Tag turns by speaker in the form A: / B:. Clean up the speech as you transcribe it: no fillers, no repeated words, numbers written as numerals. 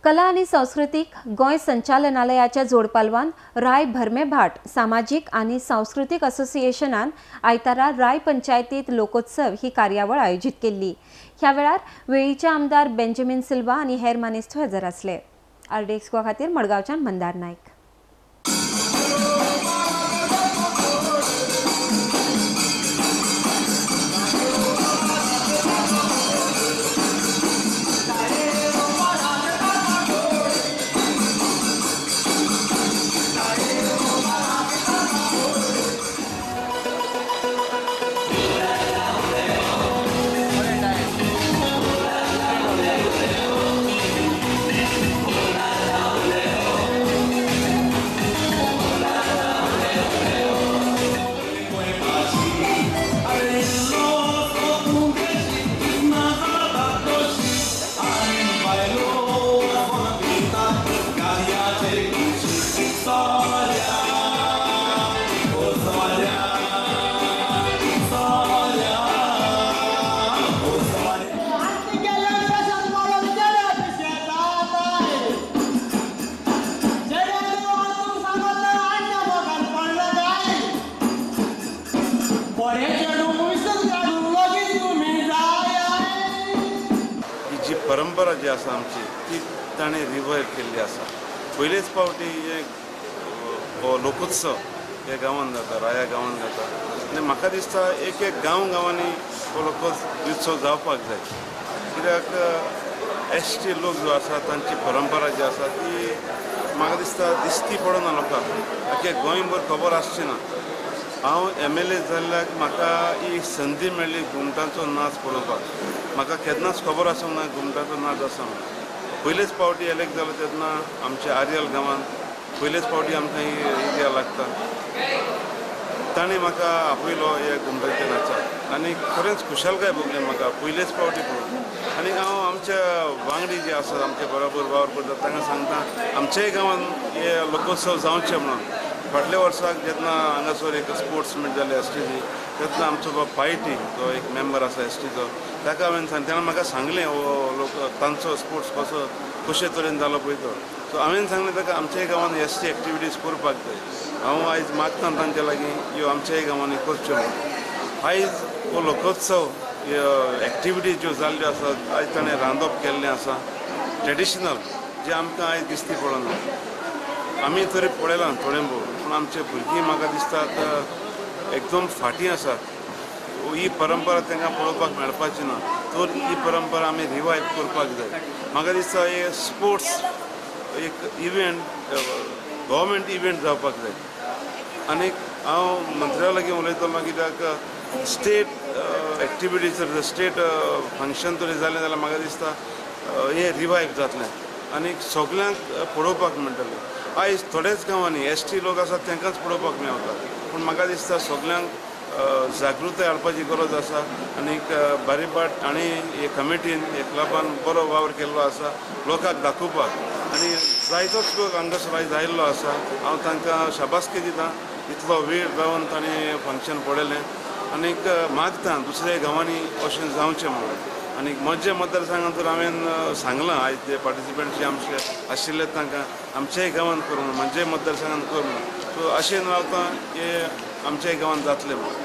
A: कला आनी सांस्कृतीक गोंय संचालनालयाच्या जोडपालवान राय भरमेभाट सामाजीक आनी सांस्कृतीक असोसिएशनान आयतारा राय पंचायतीत लोकोत्सव ही कार्यावळ आयोजीत केल्ली. ह्या वेळार वेळीचे आमदार बेंजामीन सिल्वा आनी हेर मानेस्त हजर आसले. आरडीएक्स गोवा खातीर मडगांवच्यान मंदार नायक.
B: जी परंपरा जी आसा आमची ती ताणें रिवायव केल्ली आसा. पयलेच फावटी हे हो लोकोत्सव ह्या गांवांत जाता, राया गांवांत जाता आनी म्हाका दिसता एक एक गांव गांवांनी हो लोकोत्सव जावपाक जाय. कित्याक एस टी लोक जो आसा तांची परंपरा जी आसा ती म्हाका दिसता दिसती पडना लोकांक, आख्या गोंयभर खबर आसची ना. हांव MLA जाल्ल्याक म्हाका ही संदी मेळ्ळी घुमटांचो नाच पळोवपाक. म्हाका केन्नाच खबर आसूंक ना घुमटाचो नाच आसा म्हणून. पयलेच फावटी एलेक्ट जालो तेन्ना आमच्या आर्यल गांवांत पयलेच फावटी आमकां ही एरिया लागता, ताणें म्हाका आपयलो ह्या घुमटाच्या नाचाक आनी खरेंच खुशालकाय भोगली म्हाका पयलेच फावटी पळोवन. आनी हांव आमच्या वांगडी जे आसात आमच्या बरोबर वावर करतात तांकां सांगता आमच्याय गांवांत हे लोकोत्सव जावचे म्हणून. फाटल्या वर्साक जेन्ना हांगासर एक स्पोर्ट्स मीट जाली एसटीची तेन्ना आमचो बाब पायटी जो एक मेंबर आसा एसटीचो ताका हांवें सांग तेणें म्हाका सांगलें हो लोक तांचो स्पोर्ट्स कसो कशे तरेन जालो पळय तो. सो हांवें सांगलें ताका आमच्याय गांवांत एसटी एक्टिविटीज करपाक जाय. हांव आयज मागता तांच्या लागीं ह्यो आमच्याय गांवांनी करच्यो म्हणून. आयज हो लोकोत्सव ह्यो एक्टिविटीज ज्यो जाल्ल्यो आसात आयज ताणें रांदप केल्लें आसा ट्रेडिशनल जें आमकां आयज दिसती पडना. आमी तरी पळयलां थोडें भोव, पूण आमचे भुरगीं म्हाका दिसता आतां एकदम फाटीं आसात. ही परंपरा तांकां पळोवपाक मेळपाची ना, तर ही परंपरा आमी रिवायव करपाक जाय. म्हाका दिसता हे स्पोर्ट्स एक इव्हेंट गव्हर्मेंट इव्हेंट जावपाक जाय. आनी हांव मंत्र्या लागीं उलयतलो कित्याक स्टेट एक्टिविटीज जर स्टेट फंक्शन तरी जालें जाल्यार म्हाका दिसता हें रिवायव जातलें आनी सगल्यांक पळोवपाक मेळटलें. आयज थोडेच गांवांनी एस टी लोक आसात तांकांच पळोवपाक मेळटा, पूण म्हाका दिसता सगल्यांक जागृताय हाडपाची गरज आसा. आनीक बारीबाट आनी हे कमिटीन हे क्लबान बरो वावर केल्लो आसा लोकांक दाखोवपाक आनी जायतोच लोक हांगासर आयज आयिल्लो आसा. हांव तांकां शाबासकी दिता, इतलो वेळ रावन तांणी फंक्शन पळयलें आनीक मागता दुसऱ्या गांवांनी अशें जावचें म्हणून. आनी म्हज्या मतदारसंघात तर हांवें सांगलां आयज जे पार्टिसिपंट जे आमचे आशिल्ले तांकां आमच्याय गांवांत कर म्हणून, म्हज्याय मतदारसंघात कर म्हणून. सो अशें रावता हें आमच्याय गांवांत जातलें म्हणून.